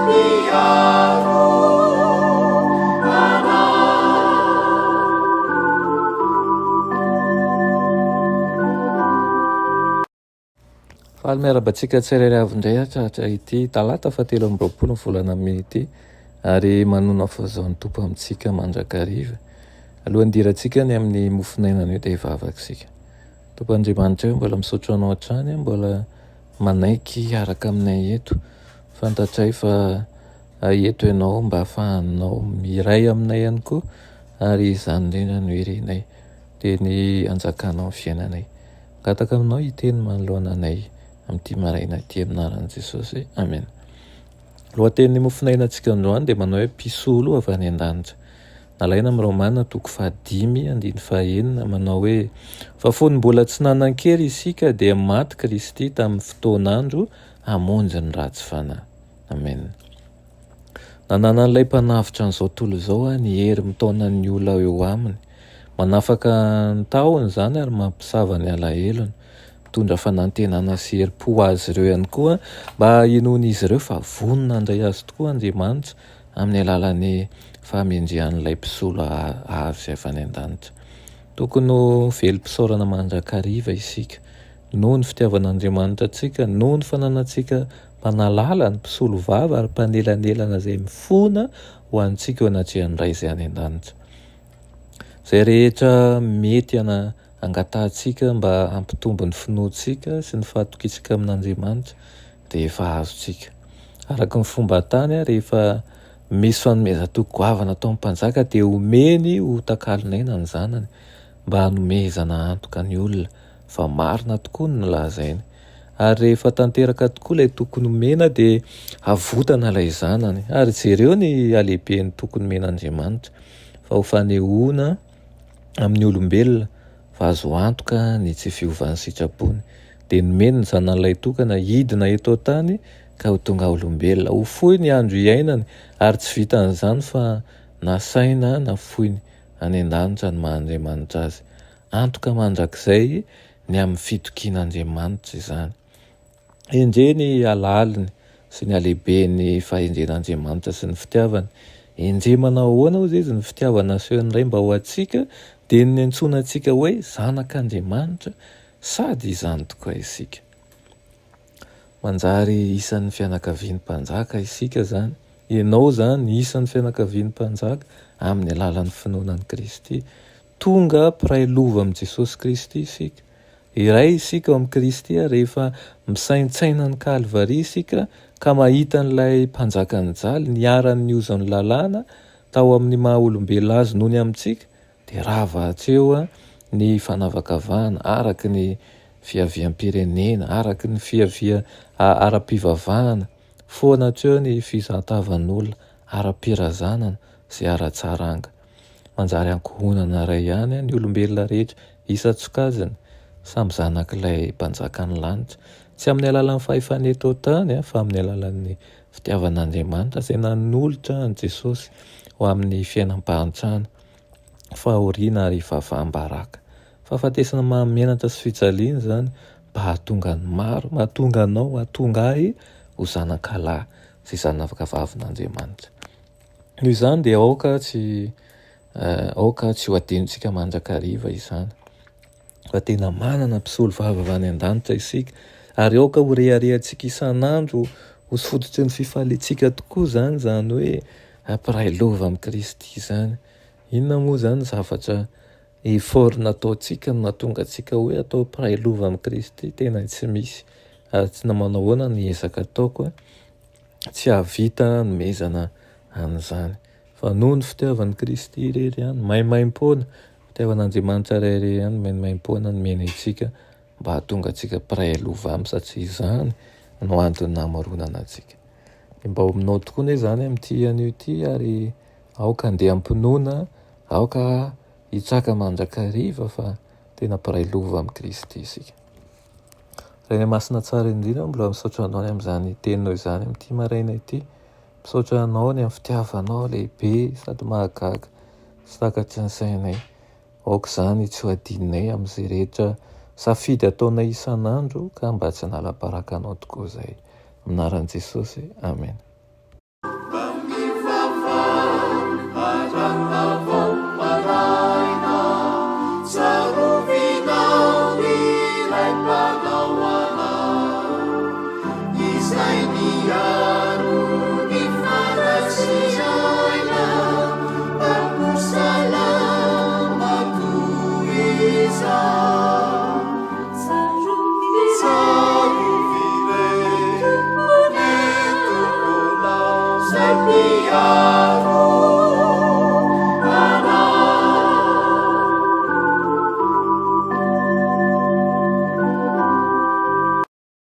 Mpiaro anay. Faly miarahaba antsika tsirairay avy indray hatratra ity talata fahatelo amby 20 ny volana mey ity ary manonona fahazoan'ny Tompo amintsika mandrakariva. Alohan'ny hidirantsika ny amin'ny mofon'aina anio dia hivavaka isika. Tompo Andriamanitra eo, mbola misaotra anao hatrany, mbola manaiky hiaraka aminay eto. Fantatray fa eto ianao mba ahafahanao miray aminay ihany koa ary izany indrindra no irinay dia ny hanjakanao ny fiainanay. Mangataka aminao hiteny manoloana anay amin'ity maraina ity amin'ny anaran'i Jesosy. Amen. Lohatenin'ny mofonainantsika androany dia manao hoe mpisolo avy any an-danitra. Nalaina amin'ny Romana toko fahadimy andininy fahenina manao hoe fa fony mbola tsy nanan-kery isika dia maty Kristy tamin'ny fotoan'andro hamonjy ny ratsy fanahy. Amen. Nananan'ilay Mpanavotra an'izao tontolo izao ny hery mitaona ny olona eo aminy. Manafaka ny tahony izany ary mampisava ny alahelony. Mitondra fanantenana sy herim-po ho azy ireo ihany koa mba hinoan'izy ireo fa vonona handray azy tokoa Andriamanitra amin'ny alalan'ny fahamendrehan'ilay Mpisolo azo avy any an-danitra. Tokony ho velom-pisaorana mandrakariva isika noho ny fitiavan'Andriamanitra antsika, noho ny fananantsika mpanalalana, mpisolovava ary mpanelanelana izay mifona ho antsika eo anatrehan'ny Ray izay any an-danitra. Izay rehetra mety angatahantsika mba hampitombo ny finoantsika sy ny fahatokiantsika amin'Andriamanitra dia efa azontsika. Araka ny fomba tany, rehefa misy fanomezan-toky goavana ataon'ny mpanjaka dia omeny ho takalon'aina ny zanany mba hanomezana antoka ny olona fa marina tokoa ny nolazainy. Ary rehefa tanteraka tokoa ilay toky nomena dia avotana ilay zanany. Ary jereo ny halehiben'ny toky nomen'Andriamanitra fa ho fanehoana amin'ny olombelona fa azo antoka ny tsy fiovan'ny sitrapony. Dia nomeny ny zanany lahitokana hidina eto an-tany ka ho tonga olombelona. Ho fohy ny andro iainany ary tsy vitan'izany fa nasaina nafoiny any an-danitra ny maha Andriamanitra azy. Antoka mandrakizay ny amin'ny fitokian'Andriamanitra izany. Endrey ny halaliny sy ny halehiben'ny fahendren'Andriamanitra sy ny fitiavany. Endrey manao ahoana hozy izy ny fitiavana asehon'ny Ray mba ho antsika, dia ny niantsoana antsika hoe zanak'Andriamanitra, sady izany tokoa isika. Manjary isan'ny fianakavian'ny mpanjaka isika izany. Ianao izany isan'ny fianakavian'ny mpanjaka amin'ny alalan'ny finoana an'i Kristy. Tonga mpiray lova amin'i Jesosy Kristy isika. Iray isika ao amin'i Kristy ary rehefa misaintsaina an'i Kalvary isika ka mahita an'ilay Mpanjaka nijaly, niharan'ny ozon'ny lalàna tao amin'ny maha olombelona azy noho ny amintsika, dia rava hatreo ny fanavakavahana araka ny fiaviam-pirenena, araka ny fiavia ara-pivavahana, foana hatreo ny fizahan-tavan'olona ara-pirazanana sy ara-tsaranga. Manjary ankohonana iray ihany ny olombelona rehetra, isan-tsokajiny, samy zanak'ilay Mpanjakan'ny lanitra. Tsy amin'ny alalan'ny fahefana eto an-tany, fa amin'ny alalan'ny fitiavan'Andriamanitra izay nanolotra an'i Jesosy ho amin'ny fiainam-pahantrana, fahoriana ary fahafaham-baraka. Fahafatesana mahamenatra sy fijaliana izany mba hahatonga ny maro, mahatonga anao, hahatonga ahy ho zanakalahy sy zanakavavin'Andriamanitra. Noho izany dia aoka tsy aoka tsy ho adinontsika mandrakariva izany fa tena manana mpisolo vava avy any an-danitra isika ary aoka ho reharehantsika isan'andro ho fototry ny fifaliantsika tokoa izany izany hoe mpiray lova amin'i Kristy izany. Inona moa izany zavatra effort nataontsika no nahatonga antsika hoe atao mpiray lova amin'i Kristy? Tena tsy misy ary tsy na manao ahoana ny ezaka ataoko tsy hahavita hanomezana an'izany. Fa noho ny fitiavan'i Kristy irery ihany, maimaimpoana, fitiavan'Andriamanitra Ray irery ihany maimaimpoana nomeny antsika mba hahatonga antsika mpiray lova aminy satria izany no antony namoronana antsika. Dia mba ho aminao tokoa anie izany amin'ity anio ity ary aoka handeha am-pinoana, aoka hitsaka mandrakariva fa tena mpiray lova amin'i Kristy isika. Rainay Masina tsara indrindra, mbola misaotra Anao ny amin'izany teninao izany amin'ity maraina ity. Misaotra Anao ny amin'ny fitiavanao lehibe sady mahagaga sy takatry ny sainay. Aoka izany tsy ho adinonay amin'izay rehetra safidy ataonay isan'andro ka mba tsy hanala baraka Anao tokoa izahay. Amin'ny anaran'i Jesosy, Amena. Happy